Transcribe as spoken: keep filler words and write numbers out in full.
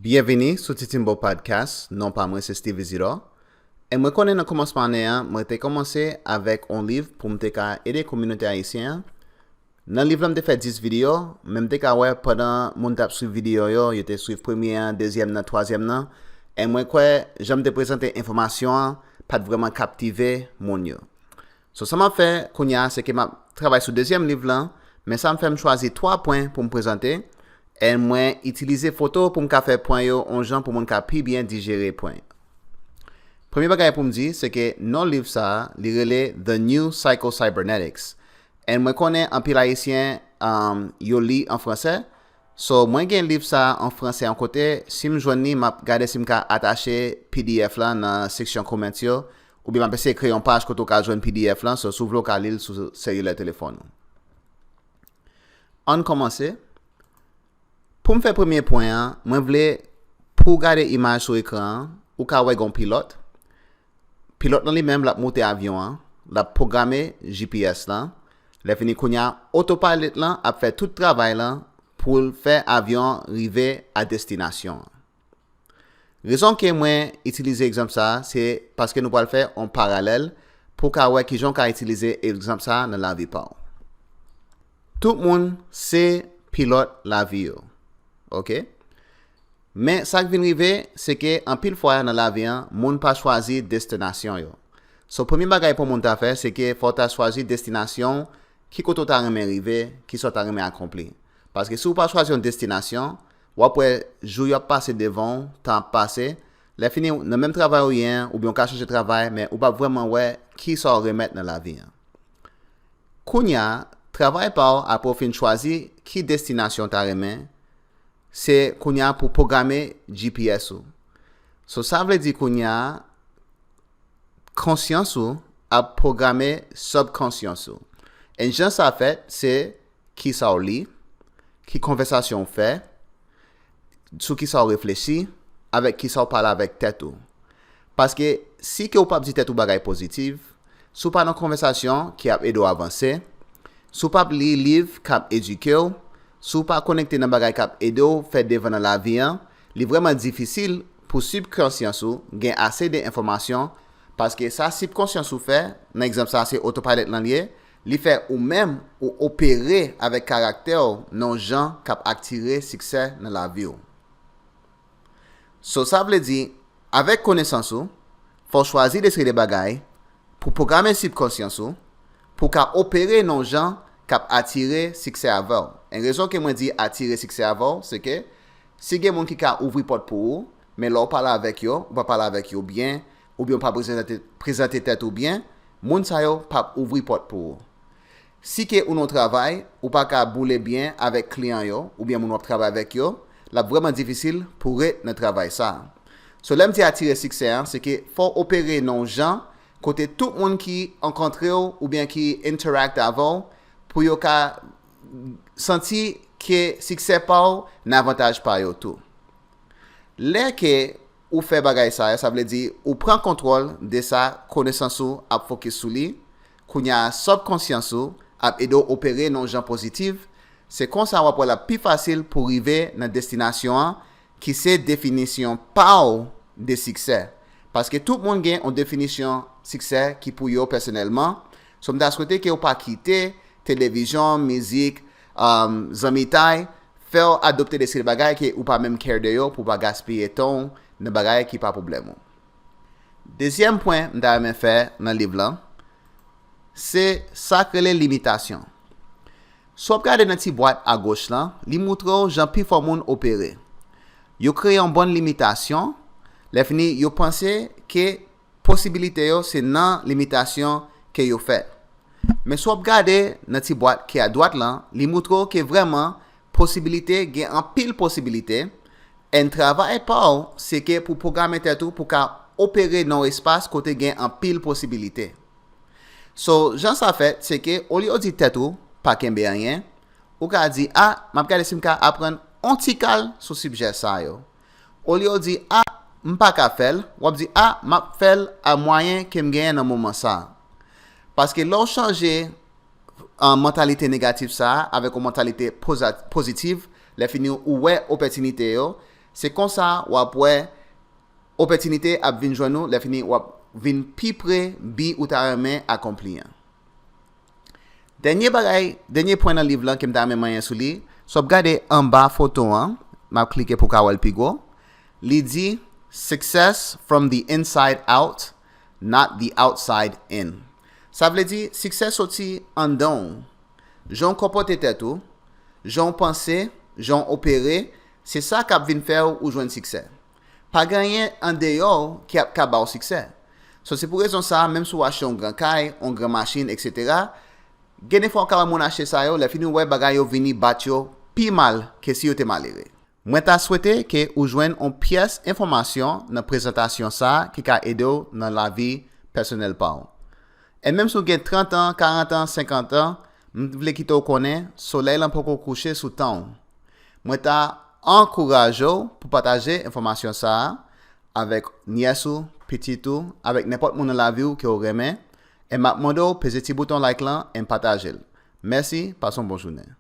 Byenvini sou Titimbo Podcast. Non pa mwen se Steve Isidore. E mwen konnen nan kòmansman ane an, mwen te kòmanse avèk yon liv pou m te ka ede kominote ayisyen an. Nan liv la, m te fè dis videyo, men m te ka wè pandan moun t ap swiv videyo yo, yo te swiv premye an, dezyèm nan, twazyèm nan. E mwen kwè, jan m te prezante enfòmasyon an, pa t vrèman kaptive moun yo. So, sa m ap fè kounye a, se ke m ap travay sou dezyèm liv lan, men sa m fè m chwazi twa pwen pou m prezante, e mwen itilize foto pou m ka fè pwen yo yon jan pou moun ka pi byen dijere pwen yo. Premye bagay pou m di, se ke non liv sa a, li rele The New Psycho-Cybernetics. E mwen konnen anpil Ayisyen, um, yo li an fransè, So, mwen gen liv sa a an fransè yon kote, si m jwenn li, m ap gade si m ka atache P D F la nan seksyon comments yo, oubyen m ap eseye kreye yon paj kote w ka jwenn P D F lan, so, si w vle w ka li l sou selilè telefòn ou. Ann kòmanse. Pou m fè premye pwen an, mwen vle pou w gade imaj sou ekran an, ou ka wè gen yon pilòt. Pilòt lan li menm, l ap moute avyon an, l ap pwograme G P S lan. Lè fini kounye a, autopilot lan ap fè tout travay lan pou l fè avyon an rive a destinasyon an. Rezon ke mwen itilize egzanp sa a, se paske nou pral fè yon paralèl pou w ka wè kijan w ka itilize egzanp sa a nan lavi pa w. Tout moun se pilòt lavi yo. Oke? Men sa k vin rive, se ke anpil fwa nan lavi an, moun pa chwazi destinasyon yo. So, premye bagay pou moun ta fè, se ke fò w ta chwazi destinasyon, ki kote w ta renmen rive, kisa w ta renmen akonpli. Paske si w pa chwazi yon destinasyon, w ap wè jou yo ap pase devan w, tan ap pase, lè fini, nan menm travay ou ye an, oubyen w ka chanje travay, men ou p ap vrèman wè kisa w remèt nan lavi an. Kounye a, travay pa w, apre w fin chwazi ki destinasyon w ta renmen, se kounye a pou pwograme G P S ou. So, sa vle di kounye a, konsyans ou ap pwograme subkonsyans ou. E jan sa fèt, se kisa w li, ki konvèsasyon w fè, sou kisa w reflechi, avèk kisa w pale avèk tèt ou. Paske si ke w p ap di tèt ou bagay pozitif, si w pa nan konvèsasyon ki ap ede w avanse, si w p ap li liv k ap edike w, si w pa konekte nan bagay k ap ede w fè devan nan lavi an, li vrèman difisil pou sibkonsyans ou gen ase de enfòmasyon, paske sa sibkonsyans ou fè, nan egzanp sa se autopilot lan li ye, li fè ou menm ou opere avèk karaktè w nan yon jan k ap atire siksè nan lavi w. So, sa vle di, avèk konesans ou, fò w chwazi de seri de bagay pou pwograme sibkonsyans ou, pou w ka opere nan yon jan k ap atire siksè avè w. E rezon ke mwen di atire siksè avè w, se ke si gen moun ki ka ouvri pòt pou ou, men lè w pale avèk yo, ou pa pale avèk yo byen, oubyen w pa prezante, prezante tèt ou byen, moun sa yo p ap ouvri pòt pou ou. Si ke ou nan yon travay, ou pa ka boule byen avèk kliyan yo, oubyen moun w ap travay avèk yo, l ap vrèman difisil pou w ret nan travay sa a. So, lè m di atire siksè an, se ke fò w opere nan yon jan kote tout moun ki rankontre w oubyen ki interact avè w, pou yo ka santi ke siksè pa w nan avantaj pa yo tou. Lè ke ou fè bagay sa yo, sa vle di ou pran kontwòl de sa konesans ou ap fokis sou li, kounye a sibkonsyans ou ap ede w opere nan yon jan pozitif, se konsa w ap wè l ap pi fasil pou w rive nan destinasyon an, ki se definisyon pa w de siksè. Paske tout moun gen yon definisyon siksè ki pou yo pèsonèlman. So, m ta swete ke w pa kite televizyon, mizik, um, zanmitay, fè w adopte de seri bagay ke ou pa menm care de yo pou w pa gaspiye tan w nan bagay ki pa pwoblèm ou. Dezyèm pwen m ta renmen fè nan liv lan, se sa k rele limitasyon. Si w ap gade nan ti bwat agoch lan, li moutre w jan pifò moun opere. Yo kreye yon bann limitasyon, lè fini yo panse ke posibilite yo se nan limitasyon ke yo fè. Men si w ap gade nan ti bwat ki adwat lan, li moutre w ke vrèman posibilite, gen anpil posibilite, and travay pa w se ke pou pwograme tèt ou pou ka opere nan yon espas kote gen anpil posibilite. So, jan sa fèt, se ke olye w di tèt ou pa kenbe anyen, ou ka di, "A, m ap gade si m ka aprann on ti kal sou sijè sa yo." Olye w di, "A, m pa ka fè l," w ap di, "A, m ap fè l a mwayen ke m genyen nan moman sa a." Paske lè w chanje, an, mantalite negatif sa a avèk yon mantalite poza-, pozitif, lè fini ou wè opòtinite yo, Se konsa w ap wè opòtinite ap vin jwenn ou, lè fini w ap vin pi pre bi ou ta renmen akonpli an. Dènye bagay, dènye pwen nan liv lan ke m ta renmen manyen sou li, si w ap gade anba foto an, m ap klike pou w ka wè l pi gwo, li di, "Success from the inside out, not the outside in." Sa vle di, siksè soti anndan w. Jan w konpòte tèt ou, jan w panse, jan w opere, se sa k ap vin fè w ou jwenn siksè. Pa gen anyen andeyò w ki ap ka ba w siksè. So, se pou rezon sa a, menm si w achte yon gran kay, yon gran machin, etsetera, gen de fwa w ka wè moun achte sa yo, lè fini w wè bagay yo vini bat yo pi mal ke si yo te malere. Mwen ta swete ke ou jwenn yon pyès enfòmasyon nan prezantasyon sa a ki ka ede w nan lavi pèsonèl pa w. E menm si w gen trant an, karant an, senkant an, m vle kite w konnen solèy lan poko kouche sou tan w. Mwen ta ankouraje w pou pataje enfòmasyon sa a avèk nyès ou, pitit ou, avèk nenpòt moun nan lavi w ke w renmen, e m ap mande w peze ti bouton like lan e pataje l. Mèsi, pase yon bon jounen.